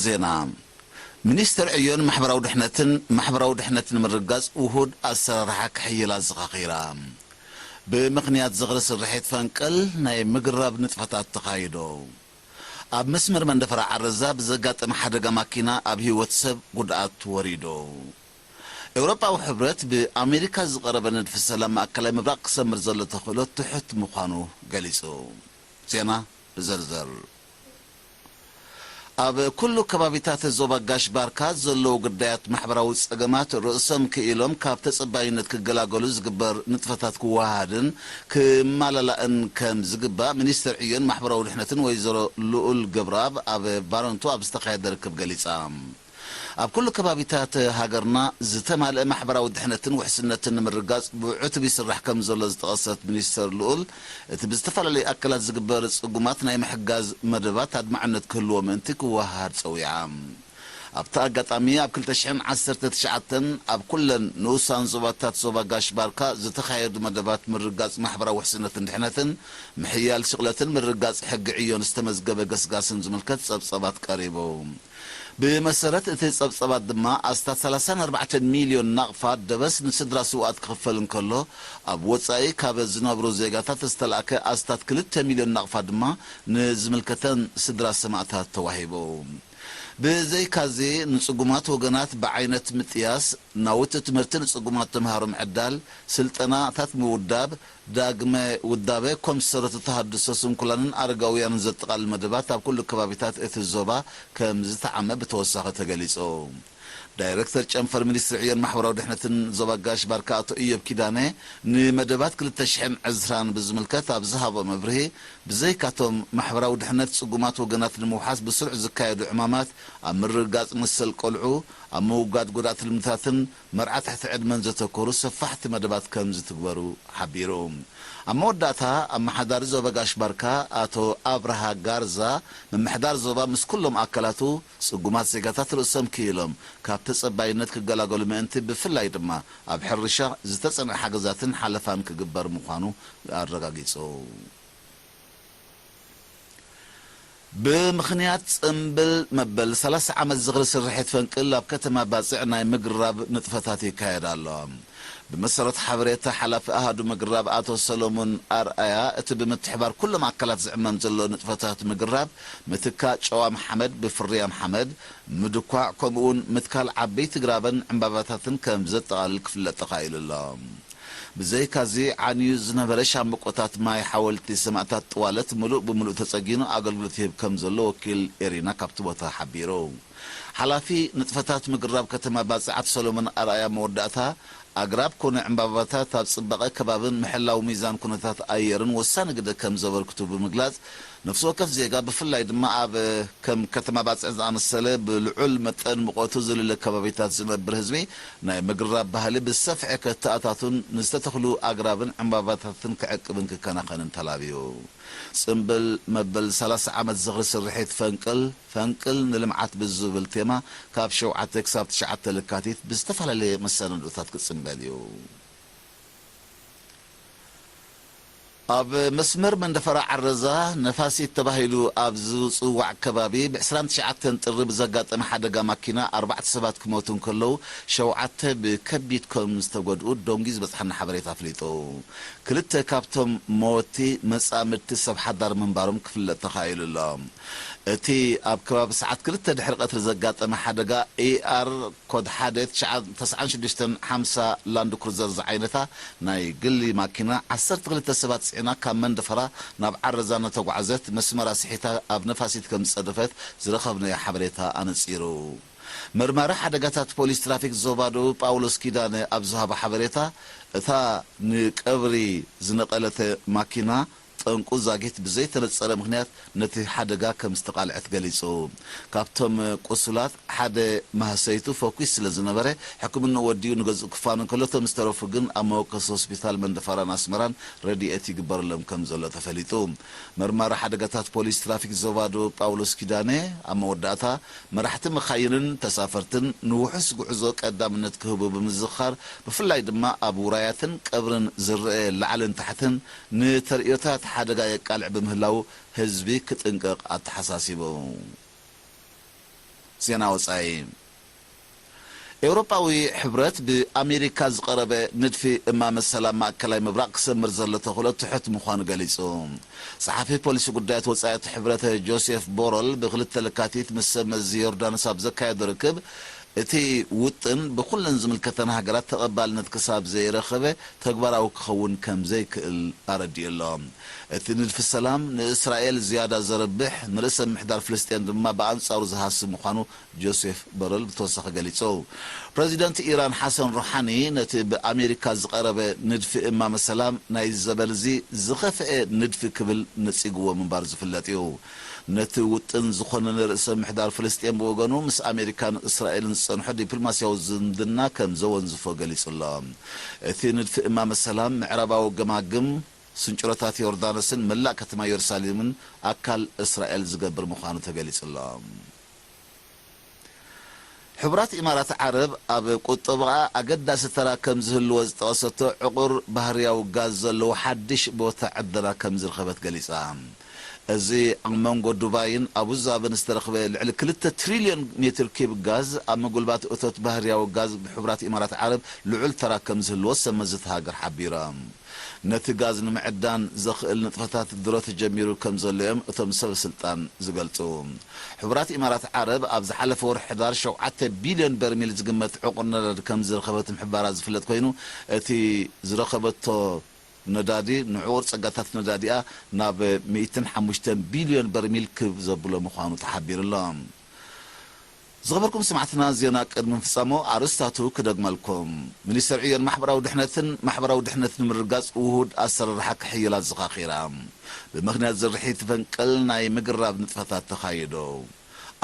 ዜና። ሚኒስትር ዕዮን ማሕበራዊ ድሕነትን ማሕበራዊ ድሕነት ንምርጋጽ ውሁድ ኣሰራርሓ ክሕይል ኣዘኻኺራ። ብምኽንያት ዝኽሪ ስርሒት ፈንቅል ናይ ምግራብ ንጥፈታት ተኻይዶ። ኣብ መስመር መንደፈራ ዓረዛ ብዘጋጠመ ሓደጋ ማኪና ኣብ ህይወት ሰብ ጉድኣት ወሪዶ። ኤውሮጳዊ ሕብረት ብኣሜሪካ ዝቐረበ ንድፊ ሰላም ማእከላይ ምብራቕ ክሰምር ዘሎ ተኽእሎ ትሑት ምዃኑ ገሊጹ። ዜና ብዝርዝር። ኣብ ኩሉ ከባቢታት ዞባ ጋሽ ባርካ ዘለዉ ግዳያት ማሕበራዊ ጸገማት ርእሶም ክኢሎም ካብ ተጸባይነት ክገላገሉ ዝግበር ንጥፈታት ክወሃሃድን ክመላላእን ከም ዝግባእ ሚኒስትር ዕዮን ማሕበራዊ ድሕነትን ወይዘሮ ልኡል ገብረኣብ ኣብ ባረንቱ ኣብ ዝተኻየደ ርክብ ገሊጻ። ኣብ ኩሉ ከባቢታት ሃገርና ዝተማልአ ማሕበራዊ ድሕነትን ውሕስነትን ንምርጋጽ ብዕቱብ ይስራሕ ከም ዘሎ ዝጠቐሰት ሚኒስተር ልኡል፣ እቲ ብዝተፈላለዩ ኣካላት ዝግበር ጽጉማት ናይ ምሕጋዝ መደባት ኣድማዕነት ክህልዎ ምእንቲ ክወሃሃድ ጸዊዓ። ኣብቲ ኣጋጣሚ ኣብ ክልተ ሽሕን ዓሰርተ ትሽዓተን ኣብ ኩለን ንኡሳን ዞባታት ዞባ ጋሽ ባርካ ዝተኻየዱ መደባት ምርጋጽ ማሕበራዊ ውሕስነትን ድሕነትን፣ ምሕያል ሽቕለትን ምርጋጽ ሕጊ ዕዮን ዝተመዝገበ ገስጋስን ዝምልከት ጸብጸባት ቀሪቡ። ብመሰረት እቲ ጸብጸባት ድማ ኣስታት ሰላሳን ኣርባዕተን ሚልዮን ናቕፋ ደበስ ንስድራ ስውኣት ክኽፈል እንከሎ፣ ኣብ ወጻኢ ካብ ዝነብሩ ዜጋታት ዝተላእከ ኣስታት ክልተ ሚልዮን ናቕፋ ድማ ንዝምልከተን ስድራ ሰማእታት ተዋሂቡ። ብዘይካዚ ንጽጉማት ወገናት ብዓይነት ምጥያስ፣ ናውቲ ትምህርቲ ንጽጉማት ተምሃሮ ምዕዳል፣ ስልጠናታት ምውዳብ፣ ዳግመ ውዳበ ኮም ዝሰረቱ ተሃድሶ ስንኩላንን ኣረጋውያንን ዘጠቓልል መደባት ኣብ ኩሉ ከባቢታት እቲ ዞባ ከም ዝተዓመ ብተወሳኺ ተገሊጹ። ዳይረክተር ጨንፈር ሚኒስትሪ ዕዮን ማሕበራዊ ድሕነትን ዞባ ጋሽ ባርካ ኣቶ ኢዮብ ኪዳነ ንመደባት ክልተ ሽሕን ዕስራን ብዝምልከት ኣብ ዝሃቦ መብርሂ፣ ብዘይካቶም ማሕበራዊ ድሕነት ጽጉማት ወገናት ንምውሓስ ብስሩዕ ዝካየዱ ዕማማት ኣብ ምርግጋጽ መሰል ቆልዑ፣ ኣብ ምውጋድ ጎዳእቲ ልምድታትን መርዓ ትሕቲ ዕድመን ዘተኮሩ ሰፋሕቲ መደባት ከም ዝትግበሩ ሓቢሩ። ኣብ መወዳእታ ኣመሓዳሪ ዞባ ጋሽ ባርካ ኣቶ ኣብርሃ ጋርዛ፣ ምምሕዳር ዞባ ምስ ኩሎም ኣካላቱ ጽጉማት ዜጋታት ርእሶም ክኢሎም ካብ ተጸባይነት ክገላገሉ ምእንቲ ብፍላይ ድማ ኣብ ሕርሻ ዝተጸንዐ ሓገዛትን ሓለፋን ክግበር ምዃኑ ኣረጋጊጹ። ብምኽንያት ጽምብል መበል ሰላሳ ዓመት ዝኽሪ ስርሒት ፈንቅል ኣብ ከተማ ባጽዕ ናይ ምግራብ ንጥፈታት ይካየድ ኣሎ። ብመሰረት ሓበሬታ ሓላፊ ኣሃዱ ምግራብ ኣቶ ሰሎሞን ኣርኣያ፣ እቲ ብምትሕባር ኩሎም ኣካላት ዝዕመም ዘሎ ንጥፈታት ምግራብ፣ ምትካእ ጨዋም ሓመድ ብፍርያም ሓመድ፣ ምድኳዕ፣ ከምኡውን ምትካል ዓበይቲ ግራብን ዕምባባታትን ከም ዘጠቓልል ክፍለጥ ተኻኢሉ ኣሎ። ብዘይካዚ፣ ዓንዩ ዝነበረ ሻምብቆታት ማይ ሓወልቲ ሰማእታት ጥዋለት ምሉእ ብምሉእ ተጸጊኑ ኣገልግሎት ይህብ ከም ዘሎ ወኪል ኤሪና ካብቲ ቦታ ሓቢሩ። ሓላፊ ንጥፈታት ምግራብ ከተማ ባጽዕ ኣቶ ሰሎሞን ኣርኣያ መወዳእታ፣ ኣግራብ ኮነ ዕምባባታት ኣብ ጽባቐ ከባብን ምሕላው ሚዛን ኩነታት ኣየርን ወሳኒ ግደ ከም ዘበርክቱ ብምግላጽ፣ ነፍሲ ወከፍ ዜጋ ብፍላይ ድማ ኣብ ከም ከተማ ባጽዕ ዝኣመሰለ ብልዑል መጠን ሙቐቱ ዝልለ ከባቢታት ዝነብር ህዝቢ ናይ ምግራብ ባህሊ ብሰፍሒ ከተኣታቱን ንዝተተኽሉ ኣግራብን ዕምባባታትን ክዕቅብን ክከናኸንን ተላብዩ። ጽምብል መበል ሰላሳ ዓመት ዝኽሪ ስርሒት ፈንቅል፣ ፈንቅል ንልምዓት ብዝብል ቴማ ካብ ሸውዓተ ክሳብ ትሽዓተ ለካቲት ብዝተፈላለየ መሰናድኦታት ክጽምበል እዩ። ኣብ መስመር መንደፈራ ዓረዛ ነፋሲት ተባሂሉ ኣብ ዝጽዋዕ ከባቢ ብ ዕስራን ትሽዓተን ጥሪ ብዘጋጠመ ሓደጋ ማኪና ኣርባዕተ ሰባት ክሞቱ እንከለዉ፣ ሸውዓተ ብከቢድ ከም ዝተጎድኡ ደንጉዩ ዝበጽሓና ሓበሬታ ኣፍሊጡ። ክልተ ካብቶም መወቲ መጻምድቲ ሰብ ሓዳር ምንባሮም ክፍለጥ ተኻኢሉ ኣሎ። እቲ ኣብ ከባቢ ሰዓት ክልተ ድሕሪ ቀትሪ ዘጋጠመ ሓደጋ ኤ ኣር ኮድ ሓደ ተስዓን ሽዱሽተን ሓምሳ ላንድ ክሩዘር ዝዓይነታ ናይ ግሊ ማኪና ዓሰርተ ክልተ ሰባት ጽዒና ካብ መንደፈራ ናብ ዓረዛ እናተጓዕዘት መስመራ ስሒታ ኣብ ነፋሲት ከም ዝጸደፈት ዝረኸብናዮ ሓበሬታ ኣነጺሩ። መርማሪ ሓደጋታት ፖሊስ ትራፊክ ዞባ ደቡብ ጳውሎስ ኪዳነ ኣብ ዝሃቦ ሓበሬታ፣ እታ ንቀብሪ ዝነቐለተ ማኪና ጠንቁ ዛጊት ብዘይተነጸረ ምኽንያት ነቲ ሓደጋ ከም ዝተቓልዐት ገሊጹ። ካብቶም ቁሱላት ሓደ ማህሰይቱ ፈኲስ ስለ ዝነበረ፣ ሕክምንኡ ወዲኡ ንገዝኡ ክፋን እንከሎ፣ እቶም ዝተረፉ ግን ኣብ መወከሲ ሆስፒታል መንደፈራን ኣስመራን ረድኤት ይግበረሎም ከም ዘሎ ተፈሊጡ። መርማሪ ሓደጋታት ፖሊስ ትራፊክ ዞባ ደቡብ ጳውሎስ ኪዳነ ኣብ መወዳእታ፣ መራሕቲ መኻይንን ተሳፈርትን ንውሑስ ጉዕዞ ቀዳምነት ክህቡ ብምዝኽኻር፣ ብፍላይ ድማ ኣብ ውራያትን ቀብርን ዝረአ ላዕልን ታሕትን ንተርእዮታት ሓደጋ የቃልዕ ብምህላዉ ህዝቢ ክጥንቀቕ ኣተሓሳሲቡ። ዜና ወጻኢ። ኤውሮጳዊ ሕብረት ብኣሜሪካ ዝቐረበ ንድፊ እማመ ሰላም ማእከላይ ምብራቕ ክሰምር ዘሎ ተኽእሎ ትሑት ምዃኑ ገሊጹ። ጸሓፊ ፖሊሲ ጉዳያት ወጻኢ እቲ ሕብረት ጆሴፍ ቦረል ብክልተ ለካቲት ምስ ሰብ መዚ ዮርዳኖስ ኣብ ዘካየዶ ርክብ፣ እቲ ውጥን ብኹለን ዝምልከተን ሃገራት ተቐባልነት ክሳብ ዘይረኸበ ተግባራዊ ክኸውን ከም ዘይክእል ኣረዲኡ ኣሎ። እቲ ንድፊ ሰላም ንእስራኤል ዝያዳ ዘርብሕ፣ ንርእሰ ምሕዳር ፍልስጤም ድማ ብኣንጻሩ ዝሃሲ ምዃኑ ጆሴፍ በረል ብተወሳኺ ገሊጹ። ፕረዚደንት ኢራን ሓሰን ሩሓኒ ነቲ ብኣሜሪካ ዝቐረበ ንድፊ እማመ ሰላም ናይዚ ዘበን እዚ ዝኸፍአ ንድፊ ክብል ነጺግዎ ምንባሩ ዝፍለጥ እዩ። ነቲ ውጥን ዝኾነነ ርእሰ ምሕዳር ፍልስጤም ብወገኑ ምስ ኣሜሪካን እስራኤልን ዝጸንሖ ዲፕሎማስያዊ ዝምድና ከም ዘወንዝፎ ገሊጹ ኣሎ። እቲ ንድፊ እማመ ሰላም ምዕራባዊ ገማግም ስንጭሮታት ዮርዳኖስን መላእ ከተማ የሩሳሌምን ኣካል እስራኤል ዝገብር ምዃኑ ተገሊጹ ኣሎ። ሕቡራት ኢማራት ዓረብ ኣብ ቁጠባኣ ኣገዳሲ ተራ ከም ዝህልዎ ዝጠቐሰቶ ዕቑር ባህርያዊ ጋዝ ዘለዎ ሓድሽ ቦታ ዕደና ከም ዝረኸበት ገሊጻ። እዚ ኣብ መንጎ ዱባይን ኣቡዛብን ዝተረኽበ ልዕሊ ክልተ ትሪልዮን ሜትር ኪብ ጋዝ ኣብ ምጉልባት እቶት ባህርያዊ ጋዝ ብሕቡራት ኢማራት ዓረብ ልዑል ተራ ከም ዝህልዎ ሰብ መዚ እታ ሃገር ሓቢሮም። ነቲ ጋዝ ንምዕዳን ዘኽእል ንጥፈታት ድሮ ተጀሚሩ ከም ዘሎ እዮም እቶም ሰብ ስልጣን ዝገልጹ። ሕቡራት ኢማራት ዓረብ ኣብ ዝሓለፈ ወርሒ ሕዳር ሸውዓተ ቢልዮን በርሚል ዝግመት ዕቑር ነዳዲ ከም ዝረኸበት ምሕባራ ዝፍለጥ ኮይኑ፣ እቲ ዝረኸበቶ ነዳዲ ንዕቑር ጸጋታት ነዳዲኣ ናብ ሚእትን ሓሙሽተን ቢልዮን በርሚል ክብ ዘብሎ ምዃኑ ተሓቢሩ ኣሎ። ዝኸበርኩም ሰማዕትና፣ ዜና ቅድሚ ምፍጻሙ ኣርእስታቱ ክደግመልኩም። ሚኒስተር ዕዮን ማሕበራዊ ድሕነትን ማሕበራዊ ድሕነት ንምርጋጽ ውሁድ ኣሰራርሓ ክሕይል ኣዘኻኺራ። ብምኽንያት ዝርሒት ፈንቅል ናይ ምግራብ ንጥፈታት ተኻይዱ።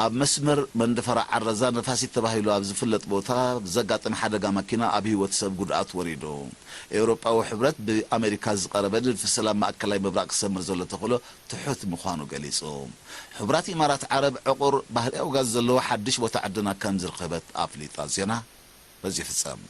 ኣብ መስመር መንደፈራ ዓረዛ ነፋሲት ተባሂሉ ኣብ ዝፍለጥ ቦታ ብዘጋጠመ ሓደጋ ማኪና ኣብ ህይወት ሰብ ጉድኣት ወሪዱ። ኤውሮጳዊ ሕብረት ብኣሜሪካ ዝቐረበ ንድፊ ሰላም ማእከላይ ምብራቕ ክሰምር ዘሎ ተኽእሎ ትሑት ምዃኑ ገሊጹ። ሕቡራት ኢማራት ዓረብ ዕቑር ባህርያዊ ጋዝ ዘለዎ ሓድሽ ቦታ ዕደና ከም ዝረኸበት ኣፍሊጣ። ዜና በዚ ይፍጸም።